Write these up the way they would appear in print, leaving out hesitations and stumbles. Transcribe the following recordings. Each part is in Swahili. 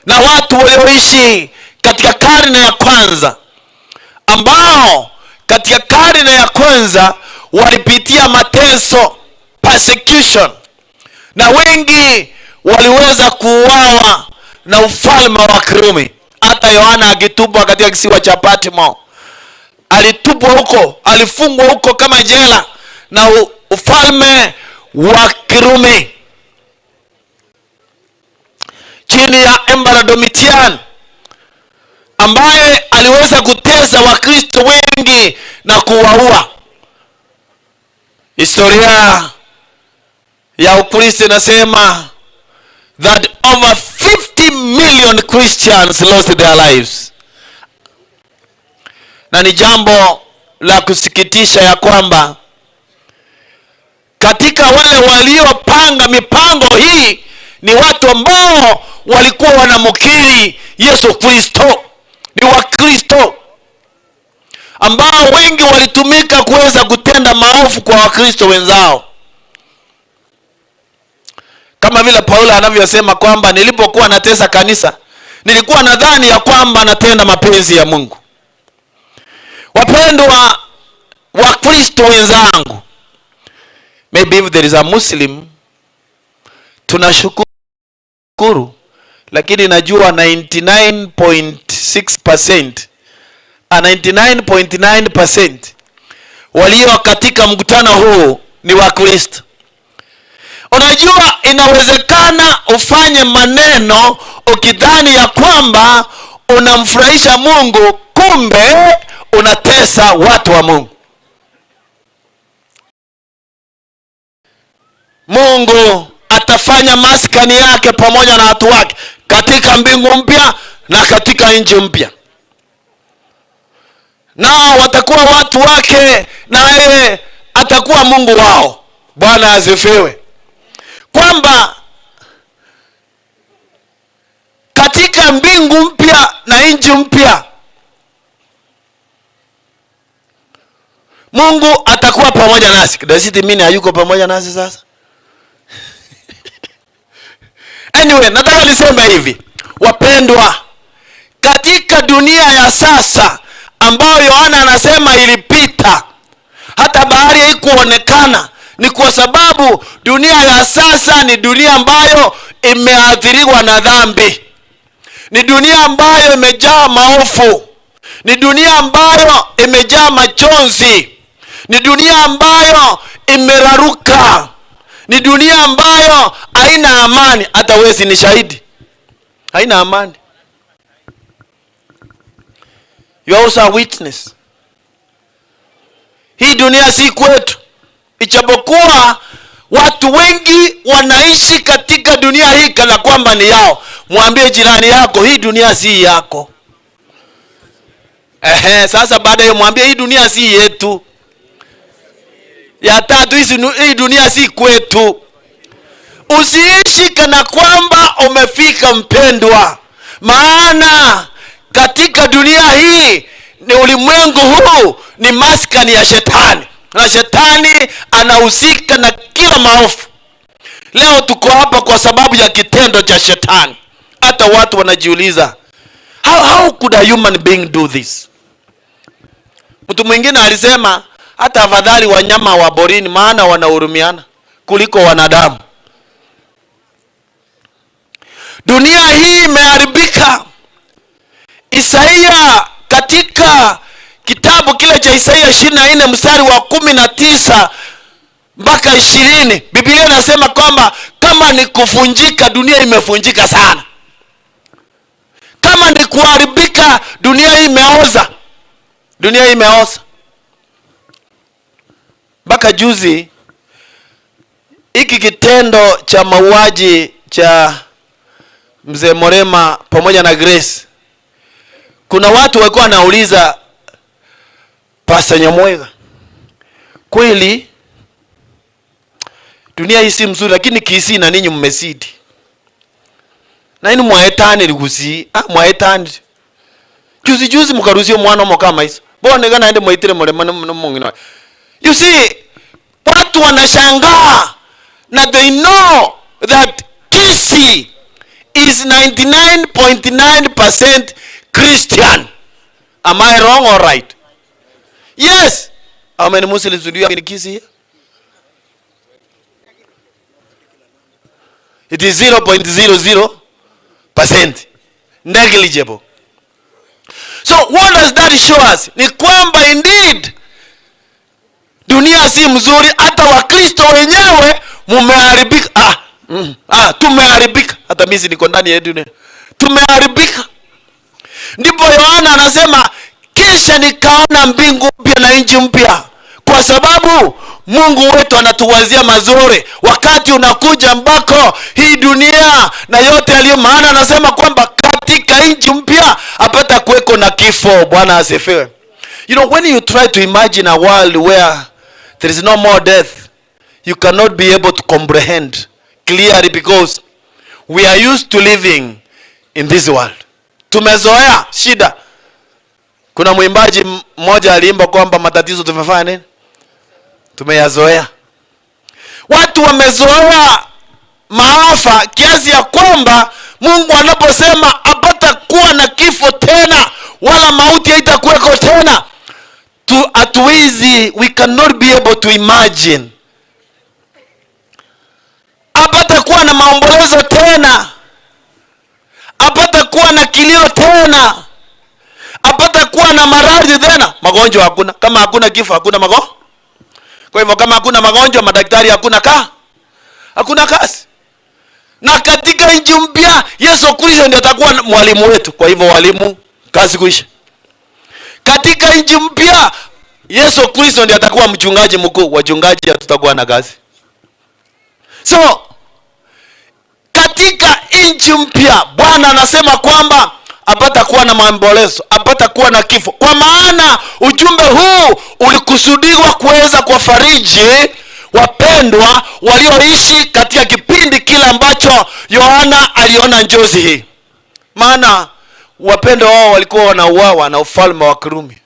na watu walioishi katika karne ya kwanza, ambao katika karne ya kwanza walipitia mateso, persecution, na wengi waliweza kuuawa na ufalme wa Kirumi. Hata Yohana akitupwa katika kisiwa cha Patmo, alitupwa huko, alifungwa huko kama jela na ufalme wa Kirumi chini ya Emperor Domitian, ambaye aliweza kutesa Wakristo wengi na kuwaua. Historia ya Ukristo inasema that over 50 million Christians lost their lives. Na ni jambo la kusikitisha ya kwamba katika wale waliopanga mipango hii ni watu ambao walikuwa wanamkiri Yesu Kristo, ni Wakristo ambao wengi walitumika kuweza kutenda maovu kwa Wakristo wenzao. Kama vile Paulo anavyosema kwamba nilipokuwa natesa kanisa nilikuwa nadhani ya kwamba natenda mapenzi ya Mungu. Wapendwa Wakristo wenzangu, maybe if there is a Muslim tunashukuru, lakini najua 99.6%, 99.9% walio katika mkutano huu ni Wakristo. Unajua, inawezekana ufanye maneno ukidhani ya kwamba unamfurahisha Mungu, kumbe unatesa watu wa Mungu. Mungu atafanya maskani yake pamoja na watu wake katika mbingu mpya na katika nchi mpya, nao watakuwa watu wake na yeye atakuwa Mungu wao. Bwana asifiwe. Kwamba katika mbingu mpya na nchi mpya Mungu atakuwa pamoja nasi. Does it mean hayuko pamoja nasi sasa? Anyway, nataka niseme hivi wapendwa, katika dunia ya sasa ambayo Yohana anasema ilipita, hata bahari haikuonekana, ni kwa sababu dunia ya sasa ni dunia ambayo imeathiriwa na dhambi, ni dunia ambayo imejaa maovu, ni dunia ambayo imejaa machozi, ni dunia ambayo imeraruka, ni dunia ambayo haina amani. Hata wewe ni shahidi, haina amani. You are also a witness. Hii dunia si kwetu, ijapokuwa watu wengi wanaishi katika dunia hii kana kwamba ni yao. Mwambie jirani yako, hii dunia si yako. Ehe, sasa baada ya mwambie hii dunia si yetu. Ya tatu, hii dunia si kwetu. Usiishi kana kwamba umefika mpendwa, maana katika dunia hii ni ulimwengu huu ni maskani ya shetani, na shetani anahusika na kila maovu. Leo tuko hapa kwa sababu ya kitendo cha shetani. Hata watu wanajiuliza, how could a human being do this? Mtu mwingine alisema hata afadhali wanyama wa porini, maana wanahurumiana kuliko wanadamu. Dunia hii imeharibika. Isaia katika kitabu kile cha Isaia 24 mstari wa 19 mpaka 20, Biblia inasema kwamba kama ni kufunjika, dunia imefunjika sana. Kama ni kuharibika, dunia hii imeoza. Dunia hii imeoza. Mpaka juzi hiki kitendo cha mauaji cha Mzee Morema pamoja na Grace, kuna watu walikuwa wanauliza Pastor Nyamwega, kweli dunia hii si mzuri, lakini Kisii na ninyi mmezidi. Na ini mwaetani ligusi, mwaetani. Juzi juzi mkaruhusiwa mwana mwa kama hizo. Mbona ngana ende mwaitire Morema na mwingine. You see, watu wanashangaa na they know that Kisii is 99.9% Christian. Am I wrong or right? Yes. How many Muslims do you have in Kisii here? It is 0.00%. Negligible. So what does that show us? Ni kwamba indeed dunia si mzuri, hata Wakristo wenyewe mumeharibika. Tumeharibika. Hata mimi niko ndani ya dunia. Tumeharibika. Ndipo Yohana anasema, kisha nikaona mbingu mpya na nchi mpya, kwa sababu Mungu wetu anatuwazia mazuri. Wakati unakuja ambako hii dunia na yote yaliyo, maana anasema kwamba katika nchi mpya hapata kuweko na kifo. Bwana asifiwe. You know, when you try to imagine a world where there is no more death, you cannot be able to comprehend clearly because we are used to living in this world. Tumezoea shida. Kuna mwimbaji mmoja aliimba kwamba matatizo tumefanya nini? Tumeyazoea. Watu wamezoea maafa kiasi ya kwamba Mungu anaposema hapata kuwa na kifo tena wala mauti haitakuweko tena, hatuwezi, we cannot be able to imagine. Hapata kuwa na maombolezo tena, hapata kuwa na kilio tena, hapata kuwa na maradhi tena. Magonjwa hakuna. Kama hakuna kifo hakuna magonjwa. Kwa hivyo kama hakuna magonjwa, madaktari hakuna hakuna kazi. Na katika nchi mpya Yesu Kristo ndiye atakuwa mwalimu wetu. Kwa hivyo walimu, kazi kuisha. Katika nchi mpya Yesu Kristo ndiye atakuwa mchungaji mkuu. Wachungaji hatutakuwa na kazi. So katika nchi mpya Bwana anasema kwamba hapata kuwa na maombolezo, hapata kuwa na kifo. Kwa maana ujumbe huu ulikusudiwa kuweza kuwafariji wapendwa walioishi katika kipindi kile ambacho Yohana aliona njozi hii. Maana wapendwa wao walikuwa wanauawa na ufalme wa Kirumi.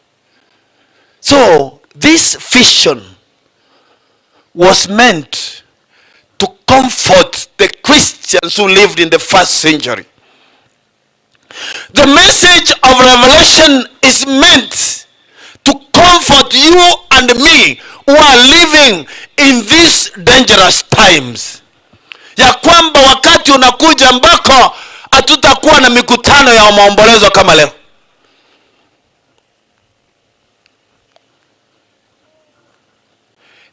So this vision was meant to comfort the Christians who lived in the first century. The message of Revelation is meant to comfort you and me who are living in these dangerous times. Ya kwamba wakati unakuja ambako hatutakuwa na mikutano ya maombolezo kama leo.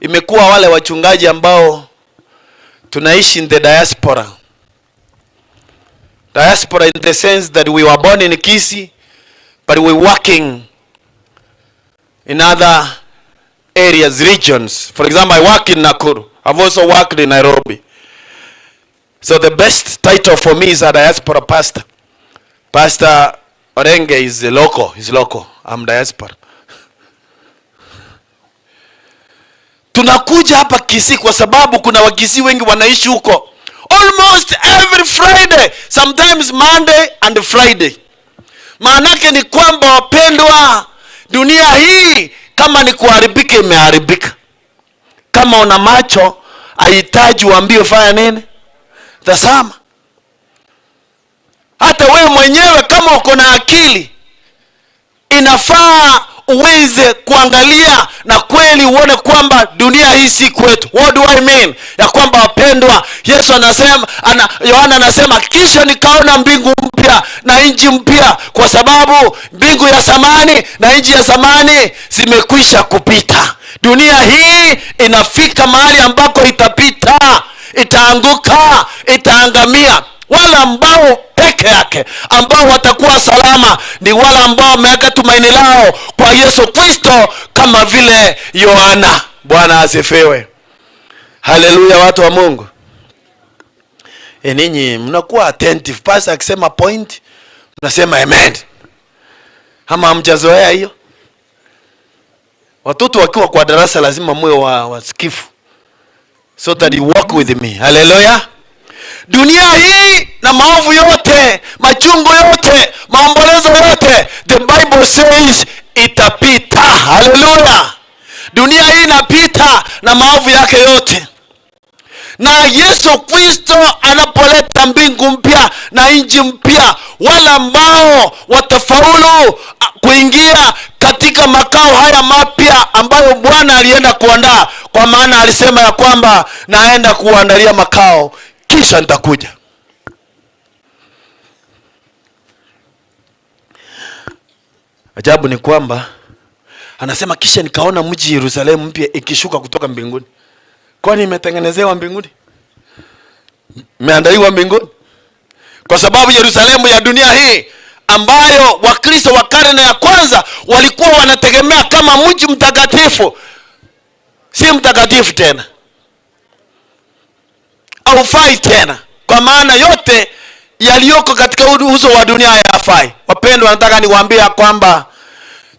Imekuwa wale wachungaji ambao tunaishi in the diaspora. Diaspora in the sense that we were born in Kisii, but we working in other areas, regions. For example, I work in Nakuru. I've also worked in Nairobi. So the best title for me is a diaspora pastor. Pastor Orenge is local. He's local. I'm diaspora. Tunakuja hapa Kisii kwa sababu kuna Wakisii wengi wanaishi huko. Almost every Friday, sometimes Monday and Friday. Maanake ni kwamba wapendwa, dunia hii kama ni kuharibika imeharibika. Kama una macho haihitaji uambiwe fanya nini? Tazama. Hata wewe mwenyewe kama uko na akili inafaa uweze kuangalia na kweli uone kwamba dunia hii si kwetu. What do I mean? Ya kwamba wapendwa, Yesu anasema, Yohana anasema, kisha nikaona mbingu mpya na nchi mpya, kwa sababu mbingu ya zamani na nchi ya zamani zimekwisha kupita. Dunia hii inafika mahali ambako itapita, itaanguka, itaangamia. Wale ambao peke yake ambao watakuwa salama ni wale ambao wameweka tumaini lao kwa Yesu Kristo, kama vile Yohana. Bwana asifiwe. Haleluya, watu wa Mungu. Ninyi mnakuwa attentive. Pastor akisema point mnasema amen. Ama hamjazoea hiyo? Watoto wakiwa kwa darasa lazima muwe wasikifu, so that you walk with me. Haleluya. Dunia hii na maovu yote, machungu yote, maombolezo yote, the Bible says itapita. Haleluya. Dunia hii inapita na maovu yake yote. Na Yesu Kristo anapoleta mbingu mpya na nchi mpya, wale ambao watafaulu kuingia katika makao haya mapya ambayo Bwana alienda kuandaa, kwa maana alisema ya kwamba naenda kuandalia makao kisha nitakuja. Ajabu ni kwamba anasema kisha nikaona mji Yerusalemu mpya ikishuka kutoka mbinguni. Kwani imetengenezewa mbinguni? Imeandaliwa mbinguni? Kwa sababu Yerusalemu ya dunia hii ambayo Wakristo wa karne ya kwanza walikuwa wanategemea kama mji mtakatifu, si mtakatifu tena, haufai tena, kwa maana yote yaliyoko katika uso wa dunia hayafai. Wapendwa, nataka niwaambie kwamba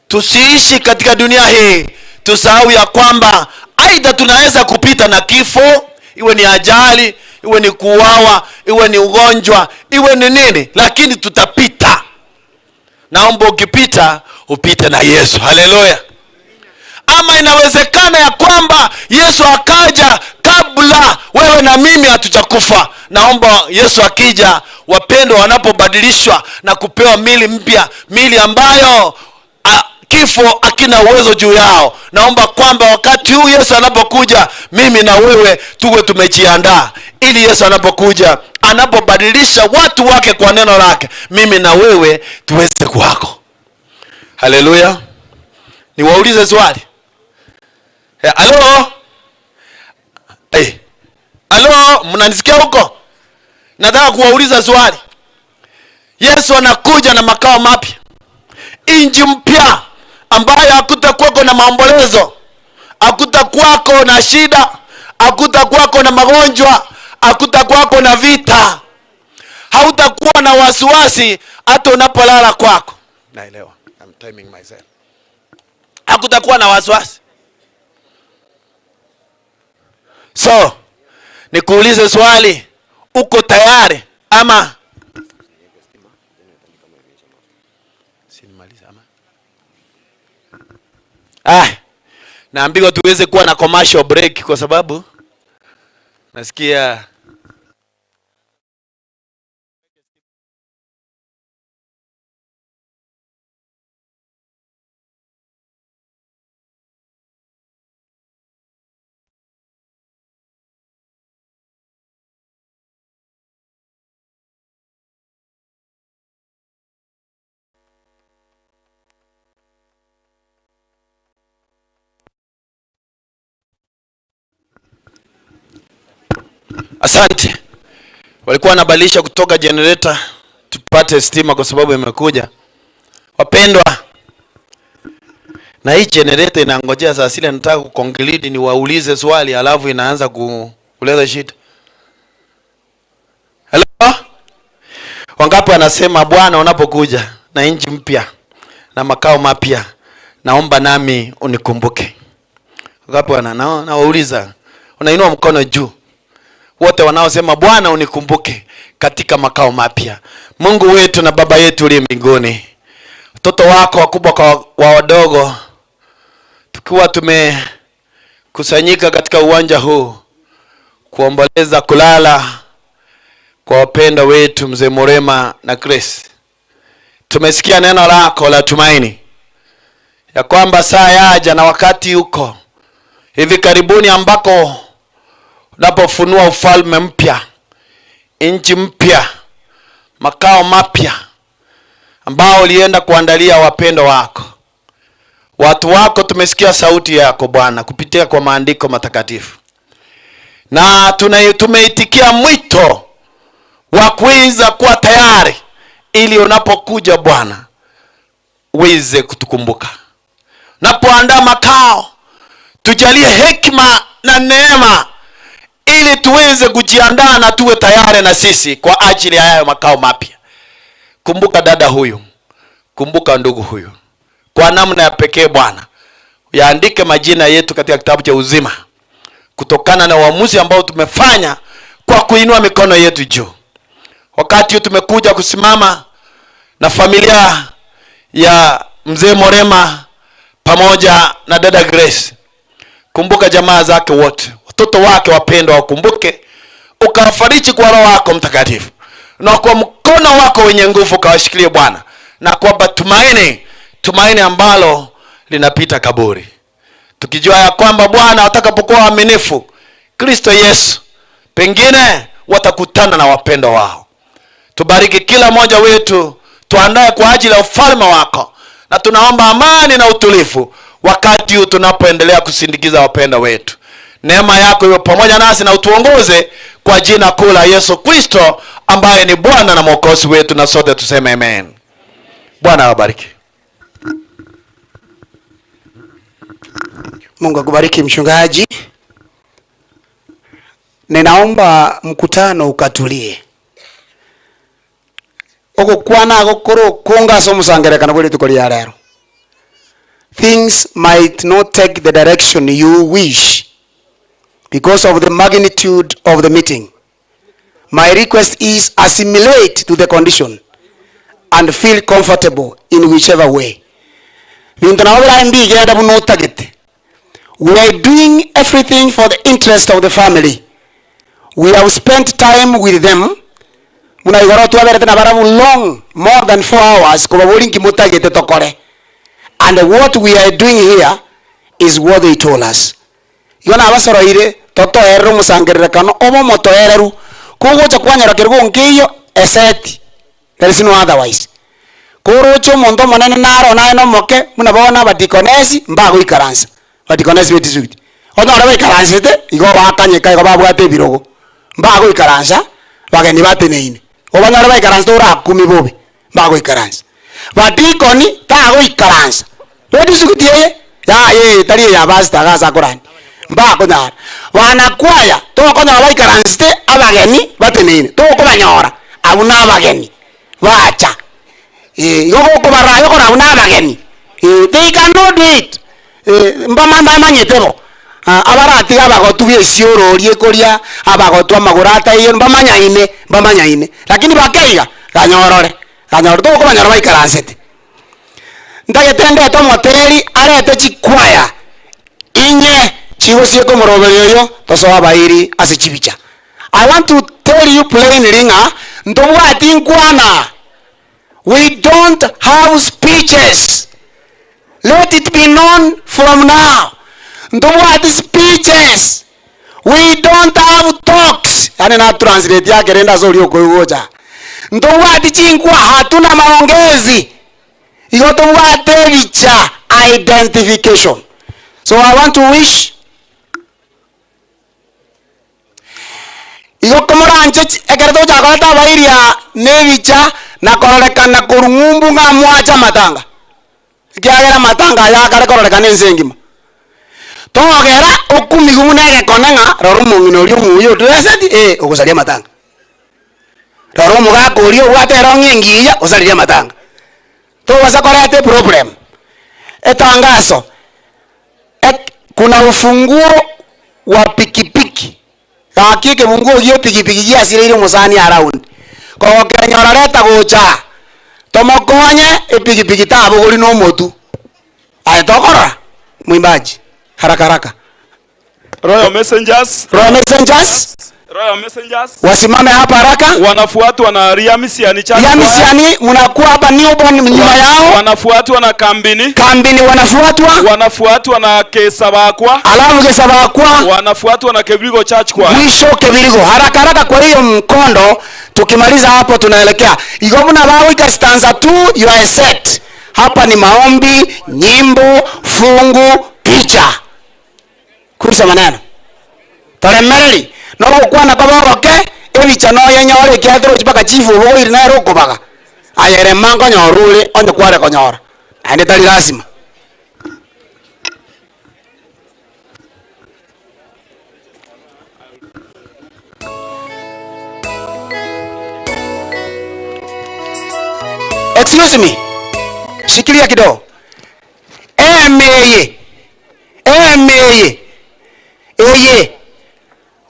tusiishi katika dunia hii tusahau ya kwamba aidha tunaweza kupita na kifo, iwe ni ajali, iwe ni kuuawa, iwe ni ugonjwa, iwe ni nini, lakini tutapita. Naomba ukipita upite na Yesu. Haleluya. Ama inawezekana ya kwamba Yesu akaja kabla wewe na mimi hatujakufa. Naomba Yesu akija, wapendwa wanapobadilishwa na kupewa mili mpya, mili ambayo kifo hakina uwezo juu yao, naomba kwamba wakati huu Yesu anapokuja, mimi na wewe tuwe tumejiandaa, ili Yesu anapokuja, anapobadilisha watu wake kwa neno lake, mimi na wewe tuweze kuwako. Haleluya. Niwaulize swali. Halo? Halo, mnanisikia huko? Nataka kuwauliza swali. Yesu anakuja na makao mapya, inji mpya ambayo hakutakuwako na maombolezo, hakutakuwako na shida, hakutakuwako na magonjwa, hakutakuwako na vita, hautakuwa na wasiwasi hata unapolala kwako. Naelewa, I'm timing myself. Hakutakuwa na wasiwasi. So, nikuulize swali, uko tayari ama sinimalize ama? Naambiwa tuweze kuwa na commercial break kwa sababu nasikia Asante. Walikuwa wanabadilisha kutoka generator tupate stima kwa sababu imekuja. Wapendwa, na hii generator inangojea saa sita, nataka kuconclude niwaulize swali alafu inaanza kuleta shida. Hello? Wangapi wanasema Bwana unapokuja na nchi mpya na makao mapya, naomba nami unikumbuke? Wangapi nawauliza, unainua mkono juu. Wote wanaosema Bwana unikumbuke katika makao mapya. Mungu wetu na Baba yetu uliye mbinguni, watoto wako wakubwa kwa wadogo, tukiwa tumekusanyika katika uwanja huu kuomboleza kulala kwa wapendwa wetu Mzee Murema na Chris, tumesikia neno lako la tumaini ya kwamba saa yaja na wakati uko hivi karibuni ambako unapofunua ufalme mpya, nchi mpya, makao mapya ambao ulienda kuandalia wapendo wako, watu wako. Tumesikia sauti yako Bwana kupitia kwa maandiko matakatifu, na tumeitikia mwito wa kuweza kuwa tayari ili unapokuja Bwana uweze kutukumbuka. Unapoandaa makao, tujalie hekima na neema ili tuweze kujiandaa na tuwe tayari na sisi kwa ajili ya hayo makao mapya. Kumbuka dada huyu, kumbuka ndugu huyu kwa namna ya pekee Bwana. Yaandike majina yetu katika kitabu cha uzima kutokana na uamuzi ambao tumefanya kwa kuinua mikono yetu juu. Wakati tumekuja kusimama na familia ya Mzee Murema pamoja na dada Grace, kumbuka jamaa zake wote, Watoto wake wapendwa wakumbuke, ukawafariji kwa Roho wako Mtakatifu na kwa mkono wako wenye nguvu ukawashikilie Bwana, na kwamba tumaini, tumaini ambalo linapita kaburi, tukijua ya kwamba Bwana watakapokuwa waaminifu Kristo Yesu, pengine watakutana na wapendwa wao. Tubariki kila mmoja wetu, tuandae kwa ajili ya ufalme wako, na tunaomba amani na utulivu wakati huu tunapoendelea kusindikiza wapendwa wetu. Neema yako iwe pamoja nasi na utuongoze kwa jina kuu la Yesu Kristo ambaye ni Bwana na Mwokozi wetu, na sote tuseme amen. Bwana awabariki. Mungu akubariki mchungaji. Ninaomba mkutano ukatulie. Ogokwana gokoro konga so musangerekana bwe rituko ria rero. Things might not take the direction you wish because of the magnitude of the meeting. My request is assimilate to the condition and feel comfortable in whichever way. Bintu nabo birambigenda buno utagete. We are doing everything for the interest of the family. We have spent time with them. Muna igoro twaberete na barabu long, more than 4 hours kubaburi nkimutagete tokore. And what we are doing here is what they told us. Yona abasoroire totoerero musangererekano obo motoereru kugocha kwanyora kirgo nkiyo eseti. There is no otherwise. Kurocho omonto monene naro naye nomoke muna bona abadikonesi mbagoikaransa. Badikonesi betizuti. Onyora baikaransete igo bakanyeka igo babwate ebirogo. Mbagoikaransa bageni bateneine. Obanyora baikaransa orakumi bobe mbagoikaransa. Badikoni tagoikaransa. Betizuti eye ya ye tari ya basta gasa korani. Mbakonyara. Wanakwaya tokonyora baikaransete abageni bateneine. Tokobanyora abo nabageni. Bacha. Igo gokobarayo kora abo nabageni. They cannot do it. Mbamanyetebo. Abarati abagotu byesiororie koria abagotu amagoro ataiyo mbamanyaine mbamanyaine. Lakini bakeiga ganyorore. Ganyorore tokobanyora baikaransete. Ndagete tomoteri arete chikwaya inye chigosie komoroberio tosoa bairi ase chibicha. I want to tell you plainly nga ntobwati nkwana. We don't have speeches. Let it be known from now. Ntobwati speeches. We don't have talks. Yani na translate yake renda zori okoigoja. Ntobwati chinkwa, hatuna maongezi. Igo tobwate bicha identification. So I want to wish igo komoranche ekereto chakoreta bairia nebicha na kororekana kurung'umbu ng'a mwacha matanga. Kiagera matanga yakare kororekana ense engima. Togera okumigu negekone ng'a rora omong'ina oria omuya otoeseti ogosaria matanga. Rora omogaka oria obwate erong'i engiya osaririe matanga. Towasa korete problem. Etangazo. Kuna ufunguo wa pikipiki. Gaki kebunguo gio pikipiki giasireire musani around. Kogokenyora reta gocha. Tomokonye epikipiki tabogori no motu. Aye tokora mwimbaji haraka haraka. Royal Messengers. Royal Messengers. Royal Messengers. Wasimame hapa haraka. Wanafuatwa na Riamisiani Church. Riamisiani mnakuwa hapa newborn nyuma yao. Wanafuatwa na Kambini. Kambini wanafuatwa. Wanafuatwa na Kesabakwa. Alafu Kesabakwa. Wanafuatwa na Kebirigo Church Choir. Mwisho Kebirigo. Haraka haraka kwa hiyo mkondo tukimaliza hapo tunaelekea. Igo mna bawika stanza 2 you are set. Hapa ni maombi, nyimbo, fungu, picha. Kurusha maneno. Toremereri. No gukwana kaboroke ebicha no yenyore kiathero chipaka chifu boiri na rukubaga ayere mango nyorule onye kware konyora ande tali lazima. Excuse me, shikilia kidogo. Emeye emeye eye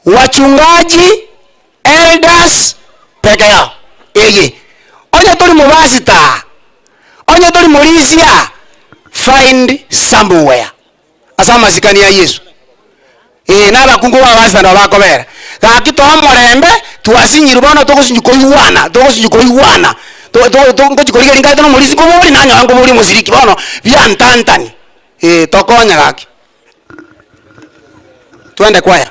wachungaji elders peke yao eye onye tuli mubasita onye tuli mulisia find somewhere asama zikani ya Yesu N'abakungu b'abasita nabo bakobera gaki twamorembe twasinyirwe bono togosinyi koigwana togosinyi koigwana ngochikorigeri nkaete na omorisi nkobori nanyoa nkobori omosiriki bono biantantani tokonya gaki twende kwaya.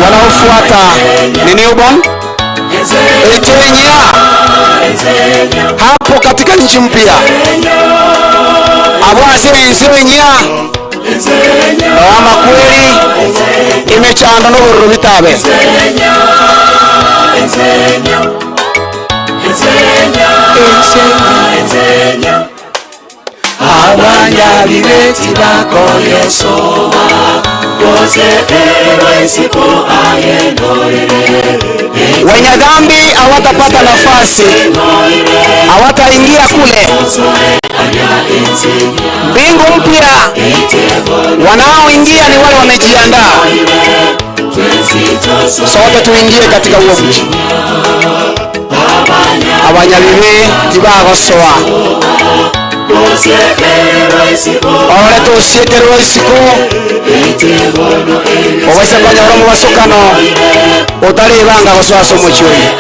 Wanaofuata ni newborn Etenya hapo katika nchi mpya abwase ensenya ama kweli imechanda no bururu bitabe Abanyabibeti bako Yesowa wenye dhambi hawatapata nafasi, hawataingia kule mbingu mpya. Wanaoingia ni wale wamejiandaa. Sote tuingie katika huo mji. Abanyabibi tibagosoa ore tusiekerwo isiko owese konyora mubasukano utaribanga gosoa ase omochi oyo.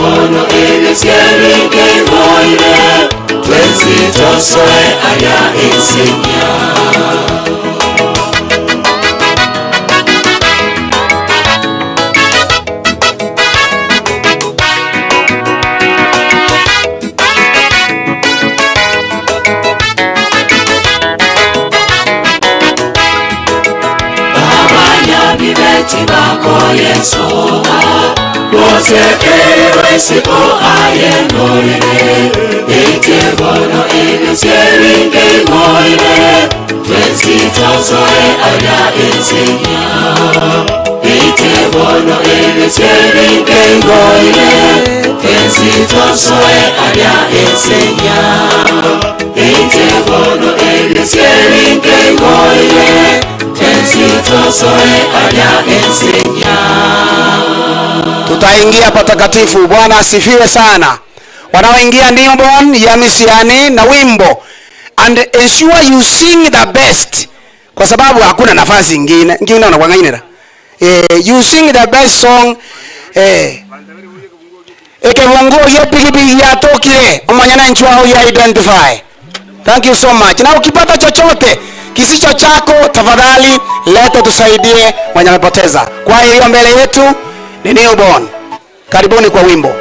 Bono ebisyelinge ngoire twenzitosoe aya ensenya. Bibeti bako Yesu Bosekerwe ayenolele Ite bono ebisyelinge ngoire twenzitosoe aya ensenya. Ite bono ebisyelinge ngoire twenzitosoe aya ensenya. Ite bono ebisyelinge ngoire twenzitosoe aya ensenya. Tutaingia patakatifu. Bwana asifiwe sana. Wanaoingia Newborn ya Misiani na wimbo, and ensure you sing the best, kwa sababu hakuna nafasi nyingine nyingine unakuangainira. You sing the best song. Ekebungu ye pikipiki yatokire omanyana nchwa ya identify. Thank you so much. Na ukipata chochote kisicho chako, tafadhali leta tusaidie mwenye amepoteza. Kwa hiyo mbele yetu ni Newborn. Karibuni kwa wimbo.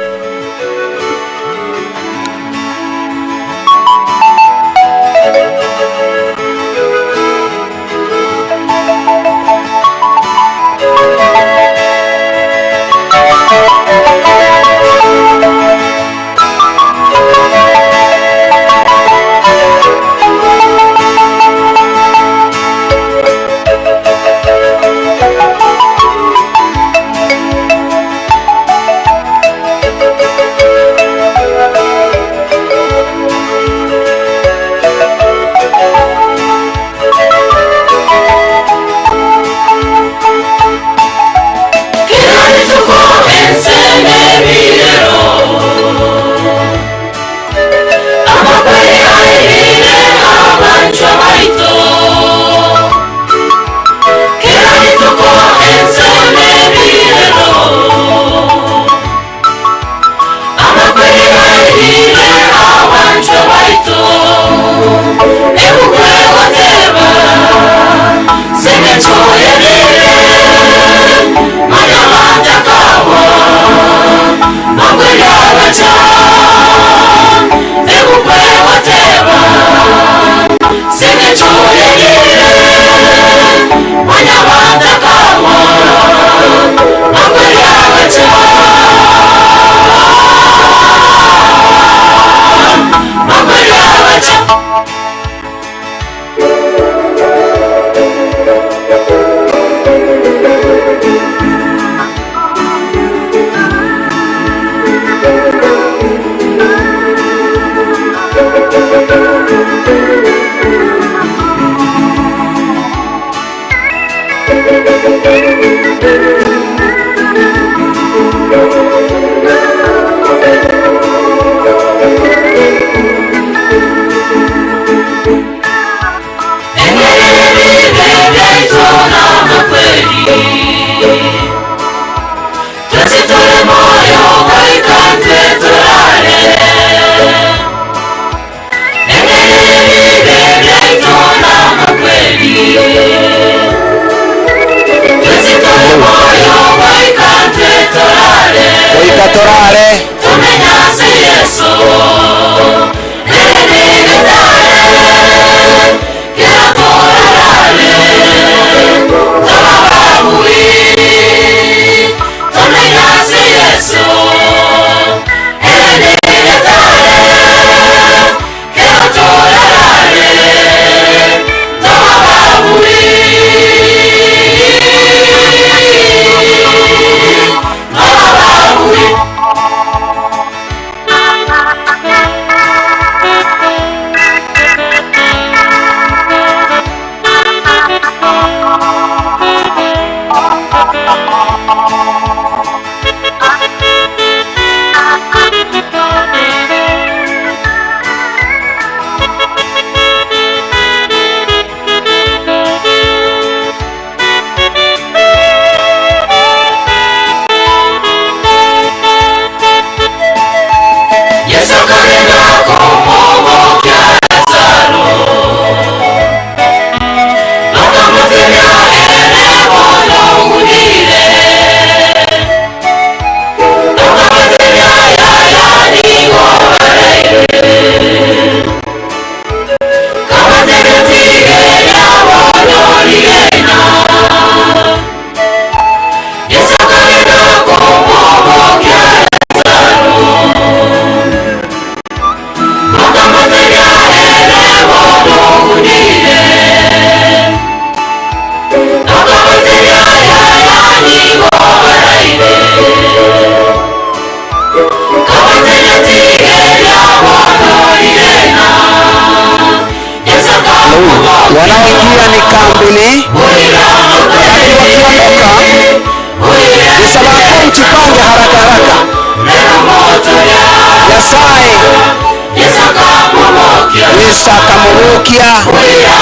Akamokia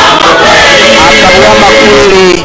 akabua makweli.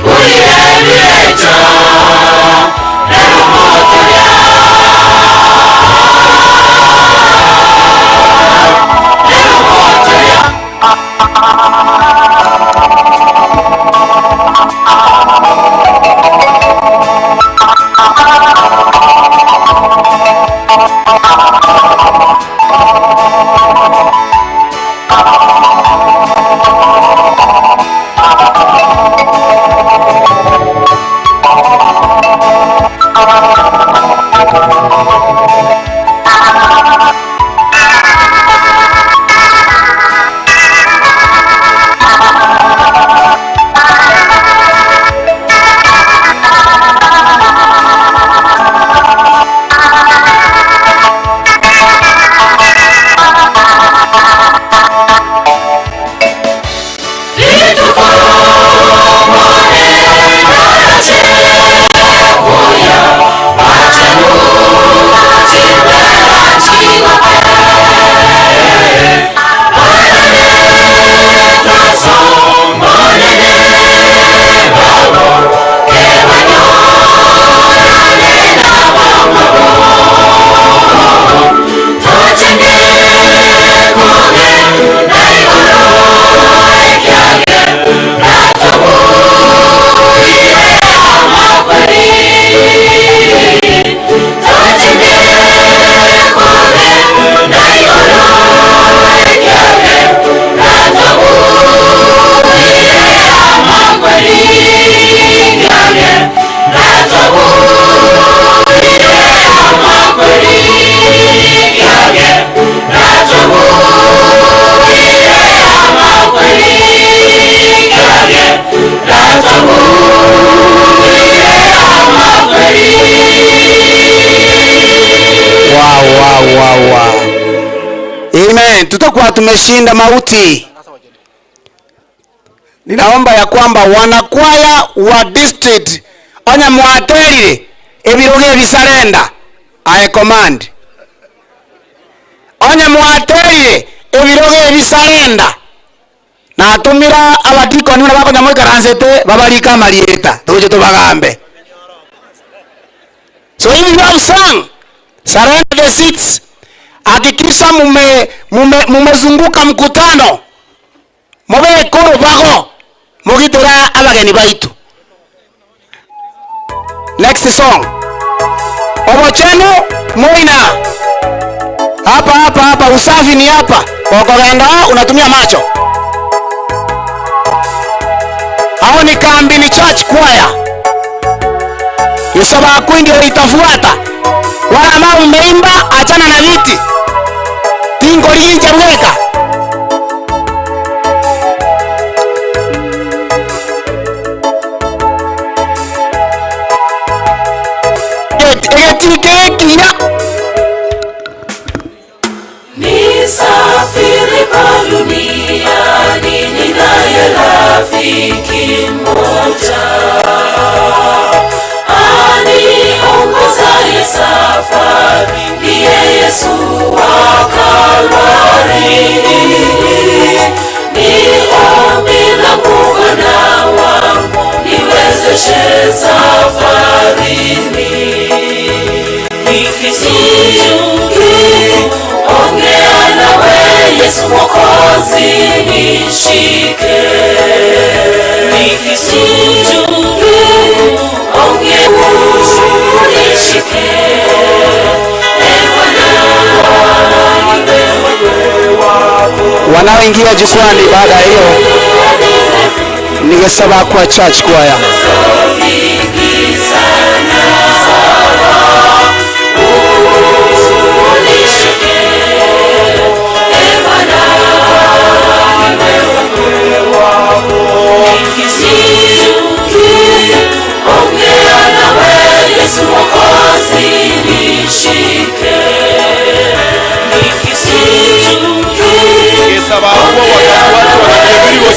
Amen. Tutakuwa tumeshinda mauti. Ninaomba ya kwamba wanakwaya wa district onya mwaterire ebiroge ebisarenda, I command. Onya mwaterire ebiroge ebisarenda. Natumira abadikoni na bakonya moikaransete babarika amarieta tuje tubagambe. So if you have sung, surrender the seats. Hakikisha mumezunguka mkutano. Mube koro bago mugitura abageni baitu. Next song. Obochenu moina. Hapa hapa hapa, usafi ni hapa. Ukogenda unatumia macho. Hao ni Kambini Church Choir. Yesaba kwindi itafuata. Wala ambao umeimba achana na viti. Tingo linje mweka. Nisafiri kwa duniani, ninaye rafiki mmoja aniongozaye safari, ndiye Yesu wa Kalvari. Ni ombi langu Bwana wangu, niwezeshe safarini. Nikisujudu, ongea nawe Yesu Mwokozi, nishike. Nikisujudu, ongea nishike. Wanaoingia jukwani baada ya hiyo ni Gesabakwa Church Choir.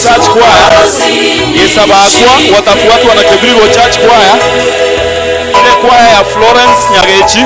Church Choir. Gesabakwa watafuatwa na Kebirigo Church Choir. Ile choir ya Florence Nyagechi.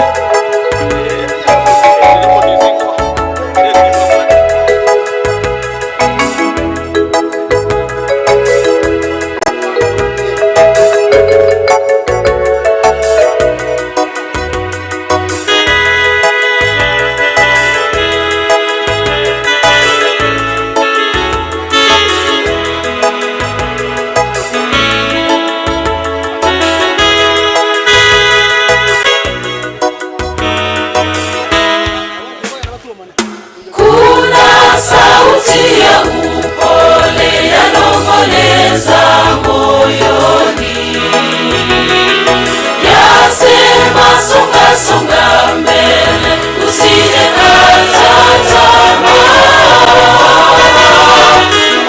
Yaninong'oneza moyoni, yasema songa songa mbele, usije kata tamaa.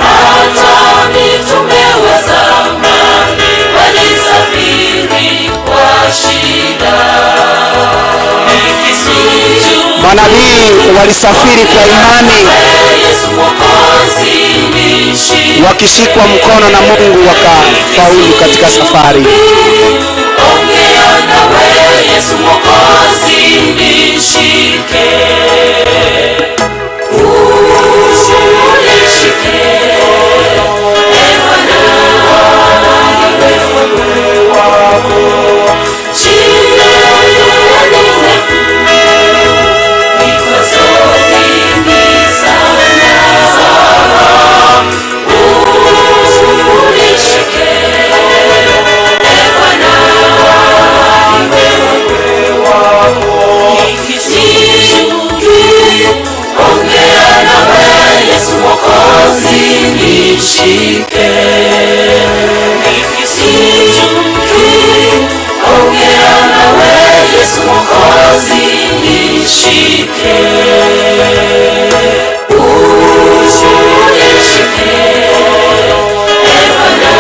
Hata mitume wa zamani walisafiri kwa shida. Manabii walisafiri kwa imani Yesu Mwokozi nishike. wakishikwa mkono na Mungu wakafaulu katika safari. Ongea nawe Yesu Mwokozi nishike. Unishike. E Bwana, njia ni ndefu, vikwazo vingi sana. Unishike. E Bwana, ongea nawe Yesu Mwokozi nishike. Ongea nawe Yesu Mwokozi nishike. Unishike. E Bwana,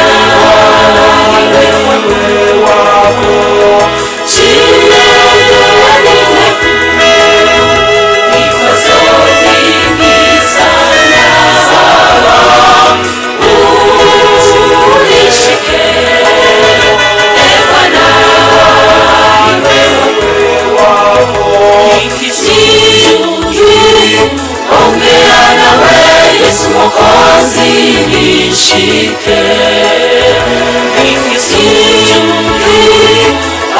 njia ni ndefu, vikwazo vingi sana. Unishike. E Bwana, ongea nawe Yesu Mwokozi nishike.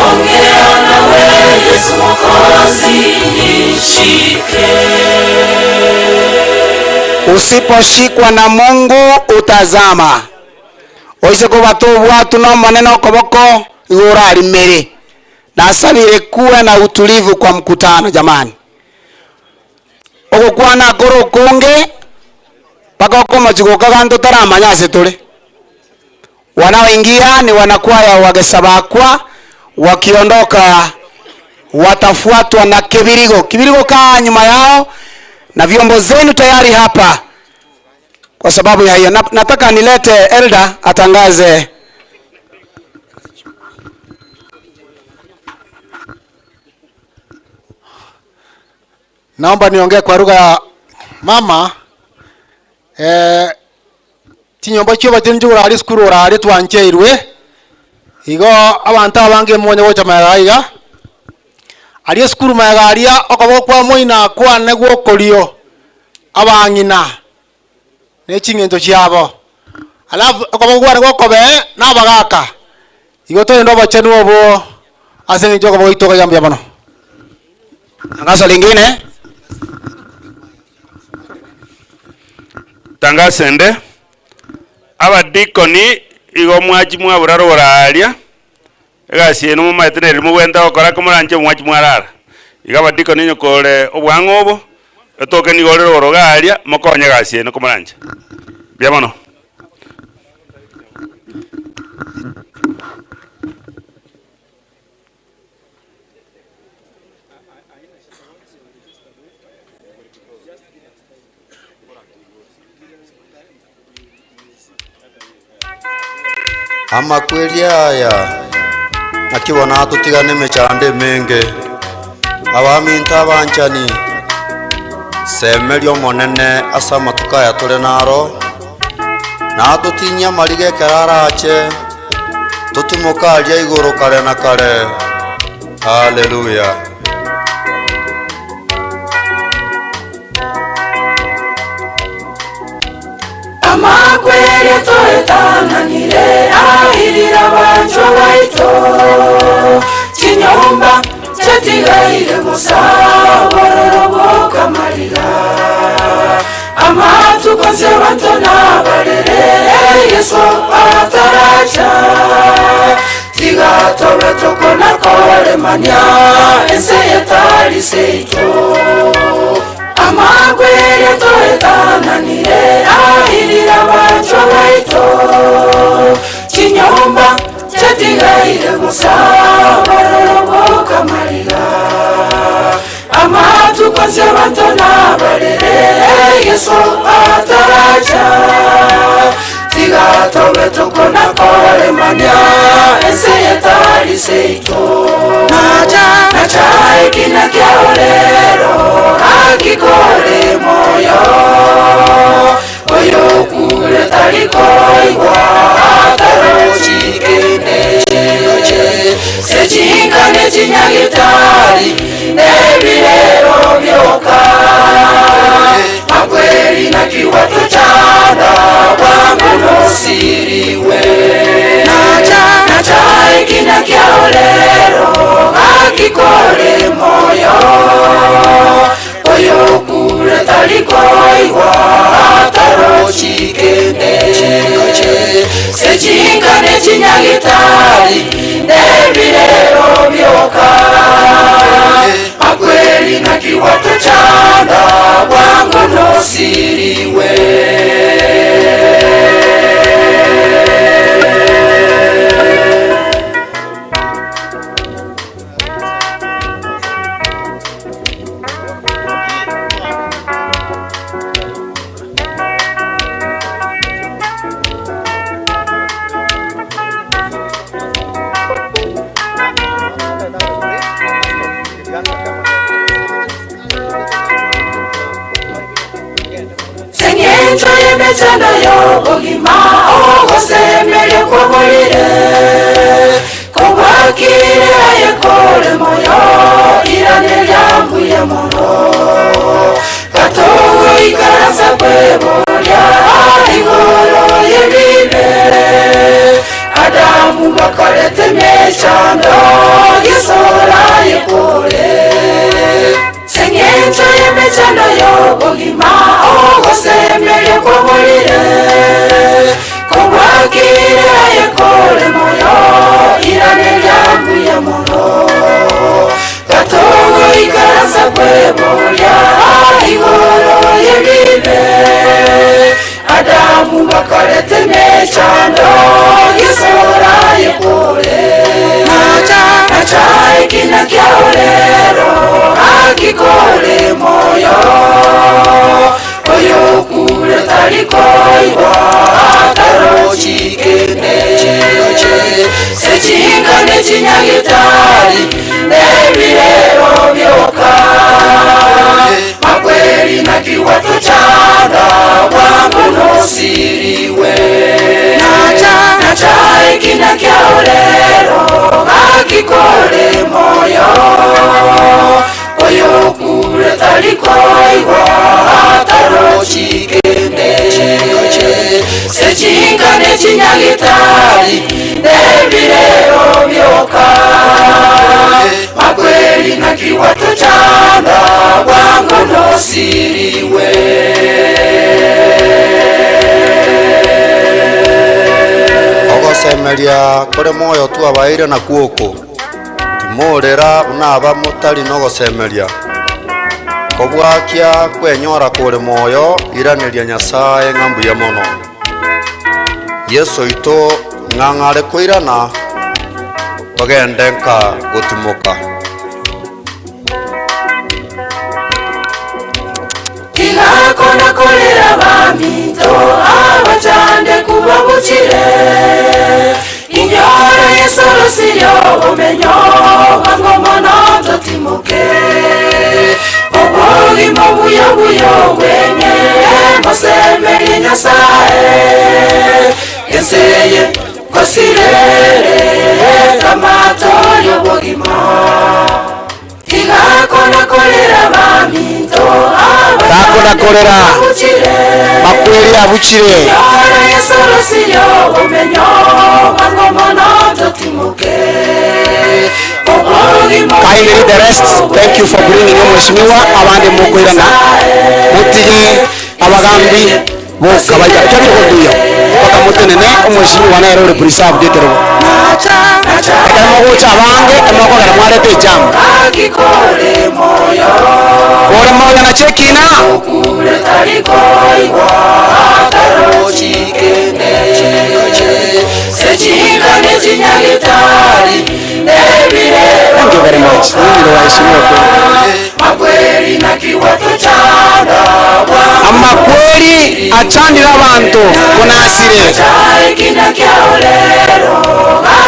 Ongea nawe Yesu Mwokozi nishike. Usiposhikwa na Mungu utazama. Oise kubata obwatu no monene okoboko igoro arimere. Nasabire kuwe na utulivu kwa mkutano jamani. Ogokwana koro konge paka okomochigoka ganto taramanya ase tore. Wanaoingia ni wanakwaya wagesabakwa, wakiondoka watafuatwa na kibirigo. Kibirigo kaa nyuma yao na vyombo zenu tayari hapa. Kwa sababu ya hiyo nataka nilete elder atangaze. Naomba niongee kwa lugha ya mama. Chinyomba chio bachenjura ari skuru orari twancheirwe igo abantu abange monye gocha maega iga ari skuru maega aria okobo kwa moina kwane gwokorio abang'ina ne ching'ento chiabo alafu okobo kwane gwokobe nabagaka igo toende obachenu obo ase ng'encho okobo goitoka yambia mono. Tangazo lingine. Tangasende abadikoni igo mwachi mwaburaro oraria egasi eno mumaete neri mugwenda gokora komoranche mwachi mwarara iga abadikoni nyokore obwang'o obo etoke nigo rero orogaria mokonye egasi eno komoranche bia mono. Amakweli aya nakibona tutigane mechande menge abaminta abanchani semelio monene asa matuka ya tule naro na tutinya malige kerarache tutumukalia iguru kare na kare. Haleluya. Amakweli toetananire ahirira banjo baito chinyomba chatigaire musa bororo bokamarira amatukoze batona barere Yesu ataracha tigatobe tokona kolemania ese yetari seito amakweli Toetananire airira bacho baito Chinyomba chatigaire busa bororoboka marira Amatuko sebatona barere Yesu ataraja Tiga tobe tukona kore manya Ese yetari seito Nacha nacha ekina kya olero Akikore moyo Oyo kure tariko igwa Ataro chikene Sechikane chinyagitari Nebirero byoka Makweri na kiwato chanda Wangu nosiriwe Nacha nacha ekina kya olero Akikore moyo Oyo kure tariko igwa Ataro chikene Sechikane chinyagitari Nebirero byoka Makweri na kiwato chanda Wangu nosiriwe Sengencho yo bugima ogosemere kwamulire Kobwakire ayekore moyo irane lyambuye muno Katogo ikarasa kwebolya igoro yebibe Adamu bakalete meshando gisora yekore Sengencho yemechando yo bugima ogosemere kwamulire Kobwakire ayekore moyo irane lyambuye muno Katogo ikarasa kwebolya igoro yebibe Adamu bakalete meshando gisora yekore Nacha nacha ekina kya olero Akikore moyo Oyo kure tariko igwa Ataro chikene Sechikane chinyagitari Nebirero byoka Makweri na kiwato chanda Wangu nosiriwe Nacha nacha ekina kya olero Akikore moyo Oyo kure tariko igwa Ataro chikene Sechikane chinyagitari Nebirero byoka Makweri na kiwato chanda Wangu nosiriwe Ogosemeria kore moyo tu abaire na kuoko Timorera unaba mutari nogosemeria Kobwakia kwenyora kore moyo iraneria Nyasaye ng'ambuya mono Yesu ito ng'ang'are koirana togende nka gotimoka Tigakona kolera baminto abachande kubabuchire Inyoro yesorosirio omenyo wango mono totimoke Obogima buyo buyo wenye mosemeri Nyasaye Yenseye kosirere kamato bogima Tigakona kolera baminto Takona kolera makweri abuchire Inyoro yesorosirio omenyo wango mono totimoke Kindly the rest, thank you for bringing in Mheshimiwa abandi mukwirana mutige abagambi boka bajya cyari kuduyo bakamutenene Mheshimiwa na ero preserve detero Ekamo gocha abange emoko gara mwarete ijambo Akikore moyo Kore moyo na chekina Okure tarikoigwa Atarochikene Sechikane chinyagitari Nebirero. Thank you very much. Mimi ni waheshimiwa kweli. Makweri na kiwato chanda. Amakweri achandira abantu kunasire. Kina kyaolero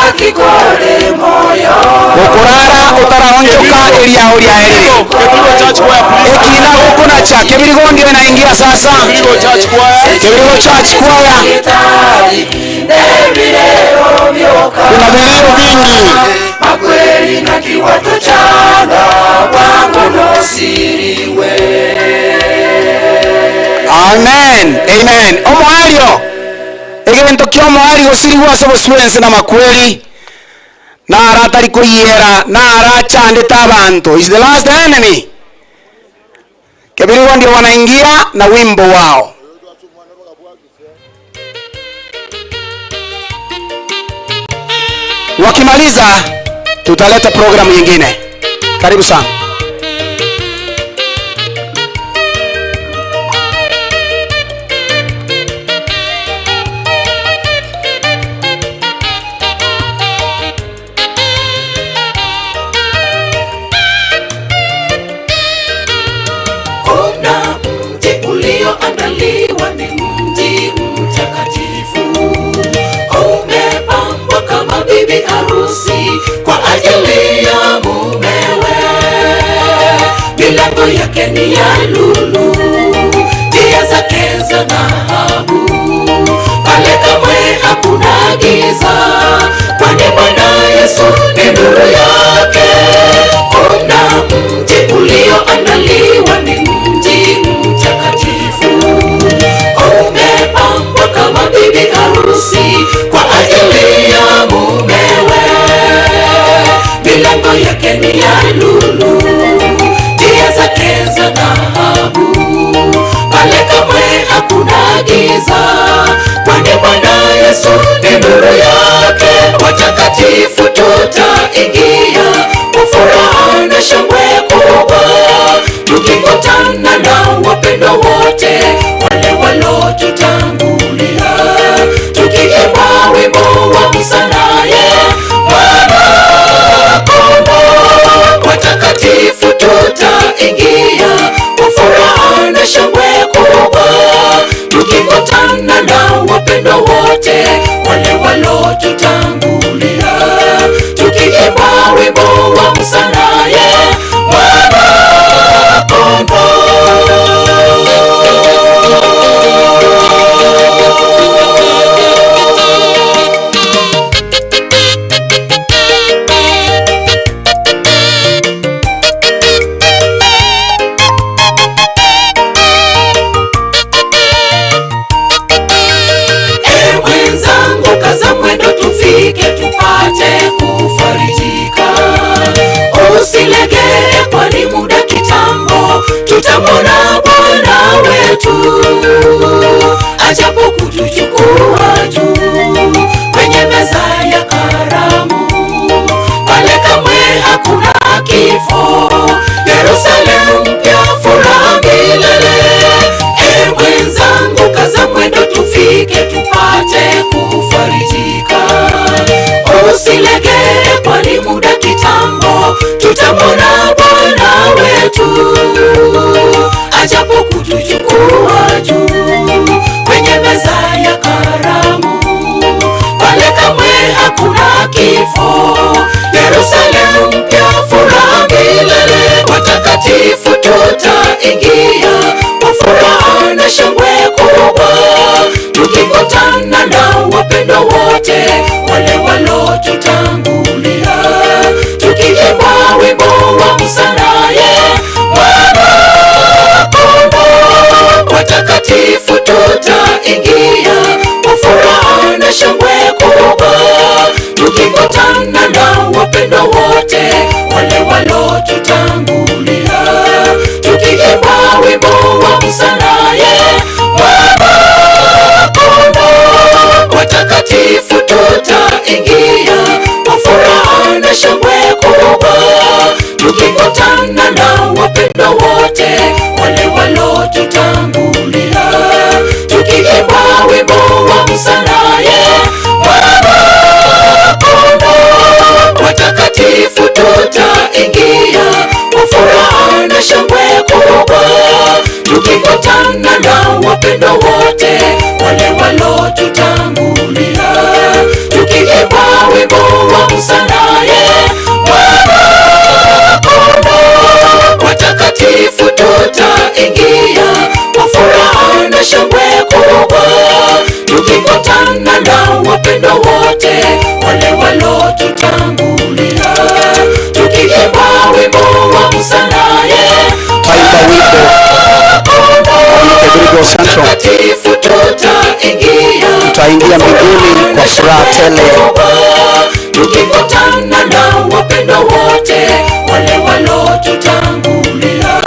akikole moyo. Okurara utaraonjoka elia olia eri. Kebirigo Church Choir, please. Ekina gukuna cha Kebirigo ndio inaingia sasa. Kebirigo Church Choir. Kebirigo Church Choir. Kuna vilio vingi. Makweri na kiwato chanda wangu nosiriwe. Amen. Amen. Omuario. Egento kio omuario sirigwa sabo suense na makweri. Na aratari kuyera na arachandita abantu. Is the last enemy. Kebirigo ndio wanaingia na wimbo wao. Wakimaliza tutaleta programu nyingine. Karibu sana. Kuna mji ulioandaliwa, ni mji mtakatifu, umepambwa kama bibi harusi kwa ajili ya mumewe. Milango yake ni ya lulu, njia zake za dhahabu, pale kamwe hakuna giza, kwani Bwana Yesu ni nuru yake. Kuna mji ulioandaliwa, ni mji mtakatifu, umepambwa kama bibi harusi kwa ajili ya mumewe. Milango yake ni ya lulu, njia zake za dhahabu, pale kamwe hakuna giza, kwani Bwana Yesu ni nuru yake. Watakatifu tutaingia kwa furaha na shangwe kubwa, tukikutana na wapendwa wote wale walotutangulia, tukiimba wimbo wa Musa naye Mwana-Kondoo. Watakatifu tutaingia kwa furaha na shangwe kubwa, tukikutana na wapendwa wote wale walotutangulia, tukiimba wimbo wa Musa naye Mwana-Kondoo. E mwenzangu, kaza mwendo tufike, tupate kufarijika. Usilegee, kwani muda kitambo tutamwona Bwana wetu ajapo kutuchukua juu kwenye meza ya karamu. Pale kamwe hakuna kifo, Yerusalemu mpya, furaha milele. E mwenzangu, kaza mwendo tufike, tupate kufarijika. Usilegee, kwani muda kitambo tutamwona Bwana wetu ajapo kutuchukua juu kwenye meza ya karamu. Pale kamwe hakuna kifo, Yerusalemu mpya, furaha milele. Watakatifu tutaingia kwa furaha na shangwe kubwa, tukikutana na wapendwa wote wale walotutangulia, tukiimba wimbo wa Musa naye Mwana-Kondoo. Watakatifu tutaingia kwa furaha na shangwe kubwa, tukikutana na wapendwa wote wale walotutangulia, tukiimba wimbo wa Musa naye Mwana-Kondoo. Watakatifu tutaingia kwa furaha na shangwe kubwa, tukikutana na wapendwa wote wale walotutangulia. tutaingia kwa furaha na shangwe kubwa, tukikutana na wapendwa wote wale walotutangulia, tukiimba wimbo wa Musa naye Mwana-Kondoo. Watakatifu tutaingia kwa furaha na shangwe kubwa, tukikutana na wapendwa wote wale walotutangulia, tukiimba wimbo wa Musa naye Tutaimba wimbo wa Central. Mtakatifu tutaingia, Tutaingia mbinguni kwa furaha tele, tukikutana na wapendwa wote wale walotutangulia,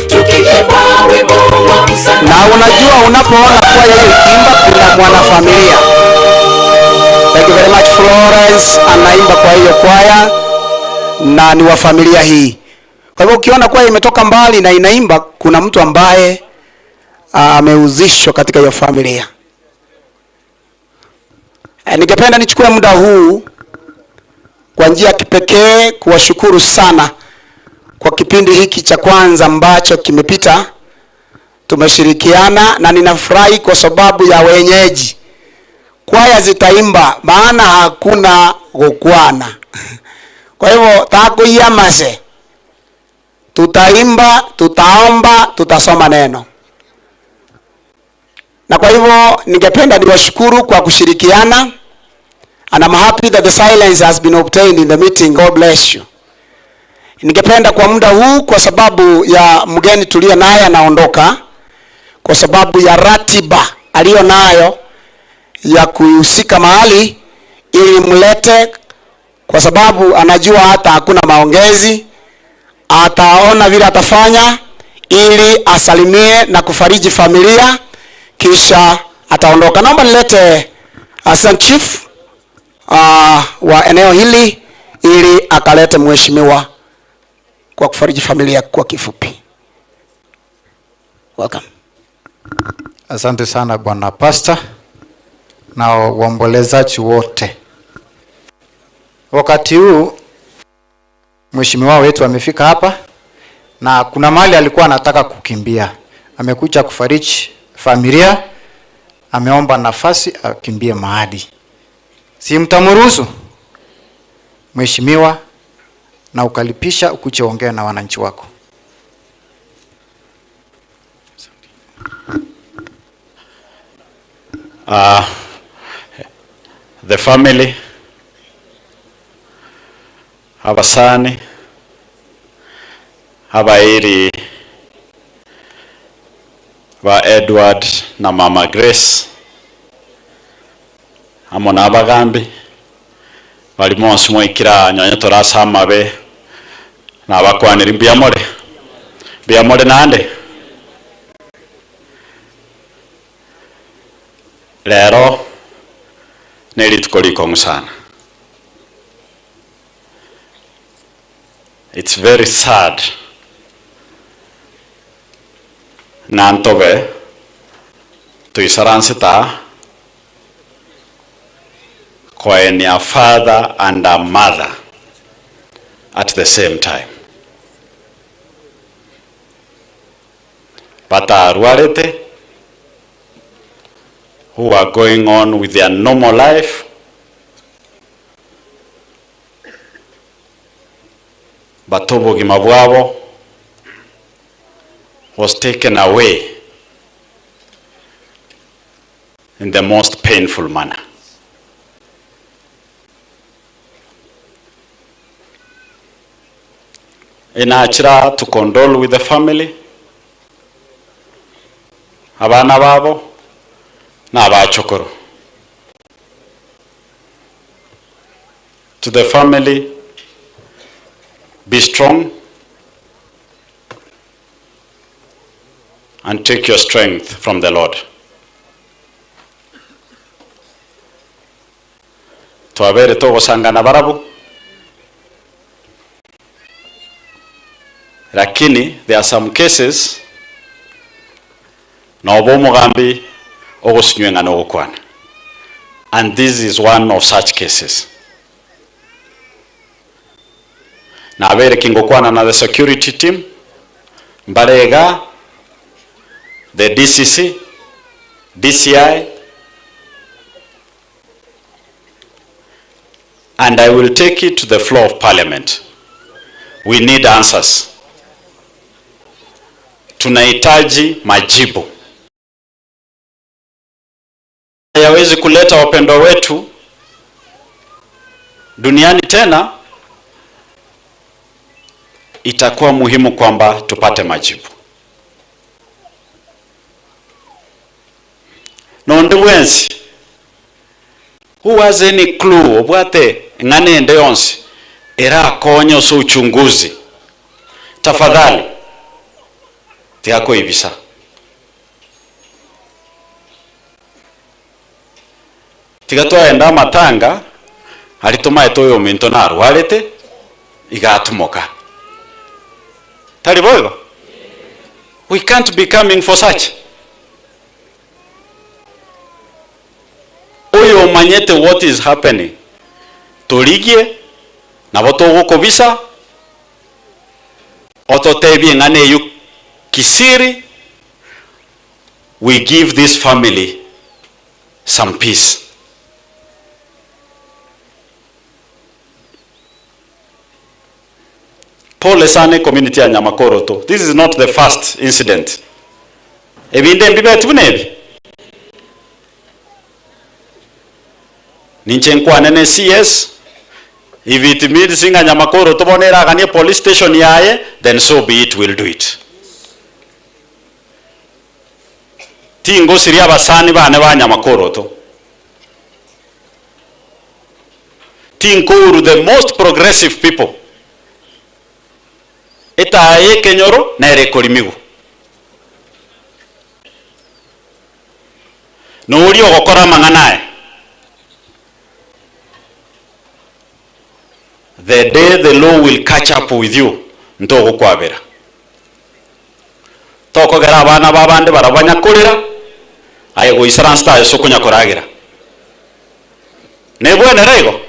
tukiimba wimbo wa Musa. Na unajua unapoona kwaya hiyo ikiimba kuna mwanafamilia. Thank you very much Florence anaimba kwa hiyo kwaya na ni wa familia hii. Kwa hivyo ukiona kwaya imetoka mbali na inaimba, kuna mtu ambaye amehusishwa katika hiyo familia. Ningependa nichukue muda huu kwa njia ya kipekee kuwashukuru sana kwa kipindi hiki cha kwanza ambacho kimepita. Tumeshirikiana na ninafurahi kwa sababu ya wenyeji. Kwaya zitaimba maana hakuna gukwana. Kwa hivyo takuyamase, tutaimba, tutaomba, tutasoma neno. Na kwa hivyo ningependa niwashukuru kwa kushirikiana. And I'm happy that the silence has been obtained in the meeting. God bless you. Ningependa kwa muda huu, kwa sababu ya mgeni tuliye naye anaondoka, kwa sababu ya ratiba aliyo nayo ya kuhusika mahali, ili mlete, kwa sababu anajua hata hakuna maongezi, ataona vile atafanya ili asalimie na kufariji familia, kisha ataondoka. Naomba nilete Assistant Chief wa eneo hili ili akalete mheshimiwa kwa kufariji familia kwa kifupi. Welcome. Asante sana Bwana Pastor na waombolezaji wote. Wakati huu mheshimiwa wetu amefika hapa na kuna mahali alikuwa anataka kukimbia. Amekuja kufariji familia, ameomba nafasi akimbie mahali. Si mtamruhusu mheshimiwa, na ukalipisha ukuje ongea na wananchi wako. The family, abasani, abairi ba Edward na Mama Grace, amo n'abagambi bali monsi mwikira nyonya torasa amabe n'abakwanira mbiamore mbiamore nande lero nerituko likong'u sana. It's very sad nantobe tuisaransita koenia father and a mother at the same time. Batarwarete who are going on with their normal life, but obogima bwabo was taken away in the most painful manner. Inaachira to condole with the family, abana babo na abachokoro. To the family, be strong and take your strength from the Lord. Twabere togosangana barabu, lakini there are some cases na obo mugambi ogosinyweng'a nogokwana, and this is one of such cases. Nabere kingokwana na the security team mbarega the DCC DCI and I will take it to the floor of parliament. We need answers. Tunahitaji majibu. Hayawezi kuleta wapendwa wetu duniani tena. Itakuwa muhimu kwamba tupate majibu. Nondi bwensi who has any clue obwate ng'anende yonsi erakonya ose uchunguzi, tafadhali tiakoibisa. Tiga twaenda amatanga ari tumaete oyo ominto narwarete igatumoka tari boigo. We can't be coming for such. Oyo omanyete what is happening torigie nabo togokobisa ototebie ng'ane eyu kisiri. We give this family some peace. Pole sana community ya Nyamakoroto. This is not the first incident. Ebinde mbibe tunebi. Ninche nkwane ne CS. If it means singa Nyamakoroto bonera ganie police station yaye, then so be it, we'll do it. Tingo siria basani bane ba Nyamakoroto. Tinkuru the most progressive people. Etaye kenyoro na erekorimigu. Nuri ogokora mang'anae. The day the law will catch up with you, ntogokwabera. Tokogera abana babande barabanyakorera, aye goisaransta aye sokonyakoragira. Nebwenera igo.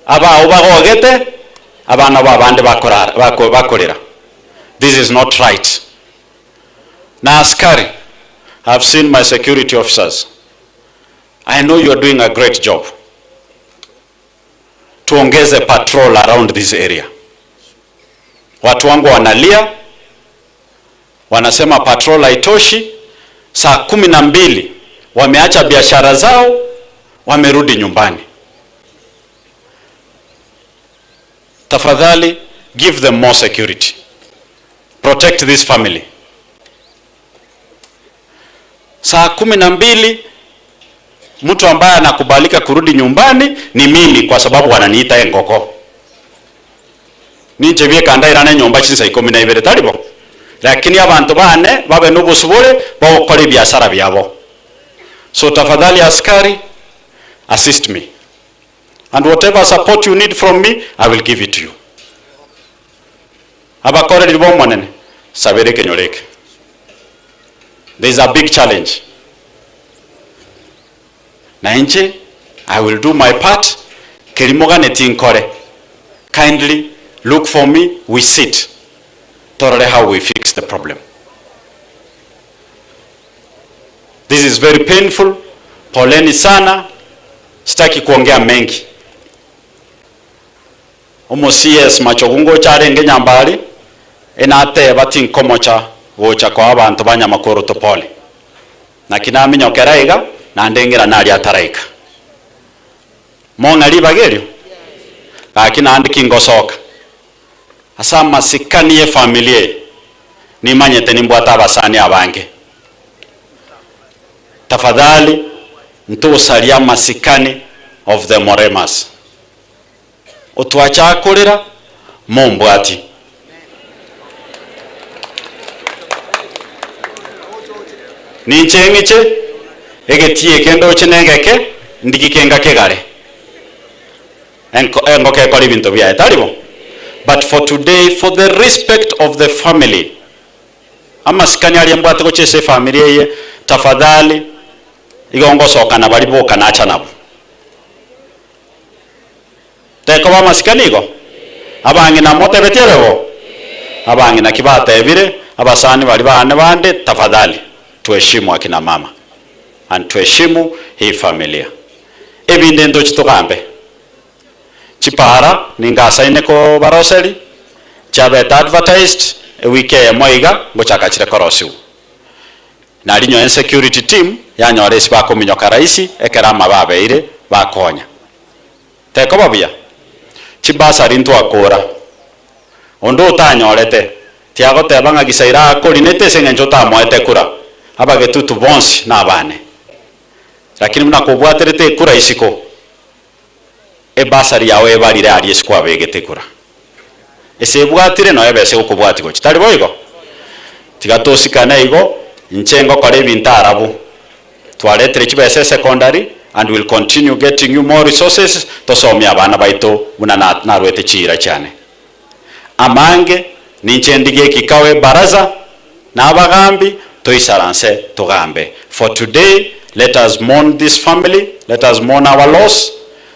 Aba ubagogete abana babande bakorera. This is not right. Na askari, I've seen my security officers. I know you are doing a great job. Tuongeze patrol around this area. Watu wangu wanalia, wanasema patrol haitoshi. Saa 12 wameacha biashara zao, wamerudi nyumbani. Tafadhali, give them more security. Protect this family. Saa 12 mtu ambaye anakubalika kurudi nyumbani ni mimi, kwa sababu wananiita engoko. Ninche byekanda irane nyumba chinsa 12 talibo. Lakini abantu bane babe n'ubusubure bagokora biashara byabo. So tafadhali askari, assist me. And whatever support you need from me, I will give it to you. Abakoreri bomonene, sabere kenyoreke. There is a big challenge. Na inche, I will do my part. Kerimogane tinkore. Kindly look for me, we sit. Torore how we fix the problem. This is very painful. Poleni sana. Sitaki kuongea mengi. Omo CS machogungo charenge nyambali enate batinkomocha gocha kwa abantu banyamakoro topole. Na kinaminya okeraiga na ndengera nali ataraika. Monga libagerio. Lakini andiki ngosoka. Asa masikani ye familia nimanyete nimbwata abasani abange. Tafadhali ntusalia masikani of the Moremas. Otwachakorera mombwati. Ninche ngiche egetie kendo chinengeke ndikikenga kegare. Engoke kori bintu bya etaribo. But for today, for the respect of the family, amasikani aliambwate gochese familia ye, tafadhali igongo soka na baliboka na acha nabo. Tekoba amasikani igo? Abang'ina motebetie ebe bo? Abang'ina ki batebire, abasani bari bane bande, tafadhali tuheshimu akina mama and tuheshimu hii familia. Ebinde ndochi tugambe. Chipara ningasaine ko baroseri chabeta advertised ewiki ya moiga ngochakachire korosiu. Narinyo insecurity team yanyore esi bakominyoka raisi ekera amababeire bakonya. Tekoba buya. Chibasari ntwakora. Ondo utanyorete tiagoteba ng'a gisaira akorinete ase eng'encho otamoete kura. Abagetutu bonsi na abane. Lakini muna kobwaterete kura isiko. Ebasari yawe ebarire ari esiko abegete kura. Ese ebwatire no ebese gokobwati gochi. Tari boigo? Tiga tosikane igo inche ngokora ebinto arabu. Twaretere chibese secondary and will continue getting you more resources tosomia abana baito buna narwete chira chane. Amange ninche ndige kikawe baraza na abagambi toisaranse togambe. For today let us mourn this family, let us mourn our loss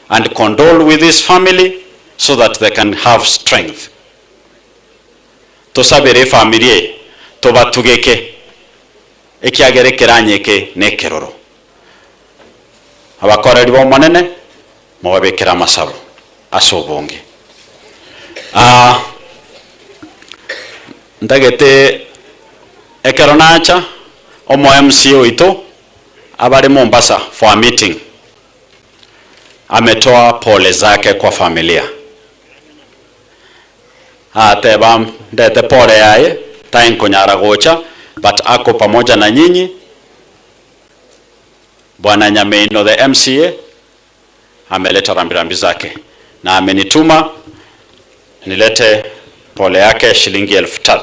and condole with this family so that they can have strength. Tosabere familie tobatugeke ekiagere keranyeke nekeroro. Abakoreri bomonene mobabekera amasabo ase obonge. Ndagete ekero nacha omo MC oito abare Mombasa for a meeting. Ametoa pole zake kwa familia. Ateba ndete pole yaye tainko gocha but ako pamoja na nyinyi. Bwana Nyameino the MCA ameleta rambirambi zake na amenituma nilete pole yake shilingi 3,000.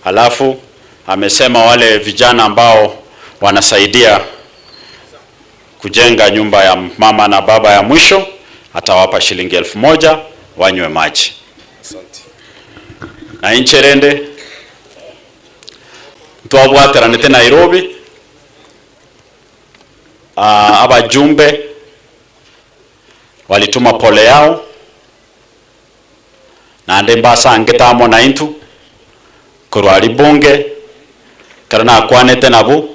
Alafu amesema wale vijana ambao wanasaidia kujenga nyumba ya mama na baba ya mwisho atawapa shilingi 1,000 wanywe maji. Asante. Na incherende twabwateranete Nairobi. Abajumbe walituma pole yao na ande mbasa angetamo na intu kurwari bunge karana akwanete nabo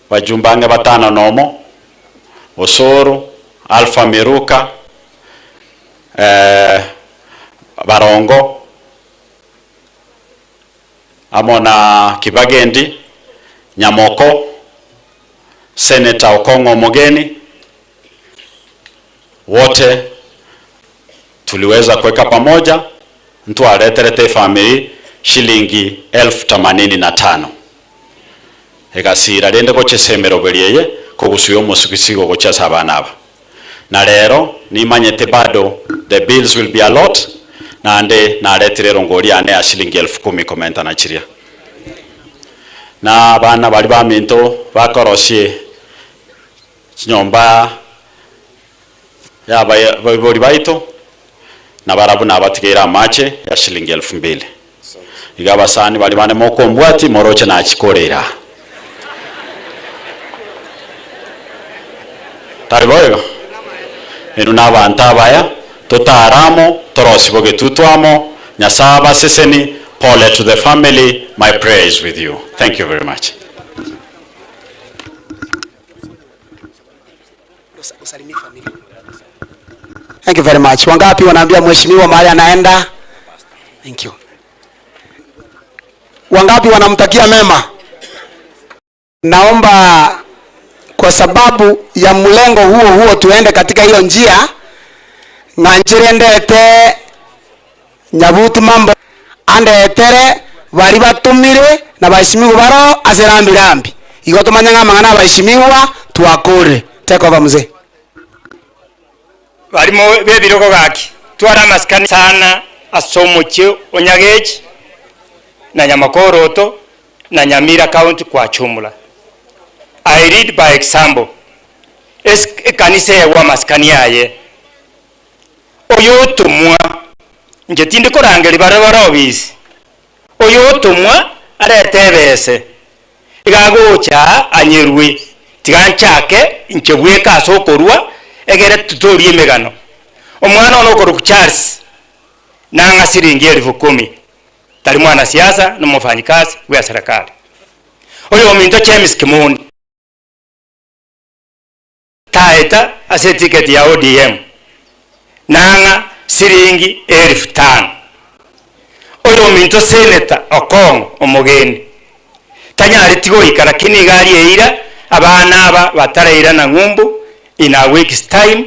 bajumbange batano nomo Osoro Alpha Miruka Barongo amona Kibagendi Nyamoko Senator Okongo Mogeni, wote tuliweza kuweka pamoja mtu aleterete family shilingi 85,000. Egasira rende gochesemero belieye kogusuyo musukisigo gochasa abana aba. Na lero nimanyete bado the bills will be a lot na ande naletire rongori ane ya shilingi 10,000 komenta na chiria. Na abana bali baminto bakorosie chinyomba ya baibori baito na barabu na batigera amache ya shilingi 2,000. Igabasani bali bane mokombwati moroche na chikorera. Tariboyo. Enu nabanta abaya totaramo torosiboge tutwamo nyasaba seseni. Pole to the family, my prayer is with you. Thank you very much. Thank you very much. Wangapi wanaambia mheshimiwa mahali anaenda? Thank you. Wangapi wanamtakia mema? Naomba kwa sababu ya mlengo huo huo tuende katika hiyo njia na njirendete nyabuti mambo andetere bari batumire na baheshimiwa baro azerambi rambi igo tumanyanga mangana baheshimiwa tuakore. Take over mzee. Barimo bebiroko gaki twara maskani sana asomoche onyagechi na Nyamakoroto na Nyamira County kwa chumula. I read by example. Es kanisa ya maskani yaye oyo tumwa nje tindi korangeri barabara obisi oyo tumwa aretebese igagocha anyerwe tiganchake nche bweka asokorwa egere tutorie emegano Omwana ono okoruku Charles nanga siringi 10,000 tali mwana siasa no mufanyikazi wa serikali. Oyo ominto James Kimuni taeta ase ticket ya ODM nanga siringi 5,000. Oyo ominto Senator Okong omogeni tanyari tigoika lakini gari eira abana aba bataraira na ng'umbu in a week's time.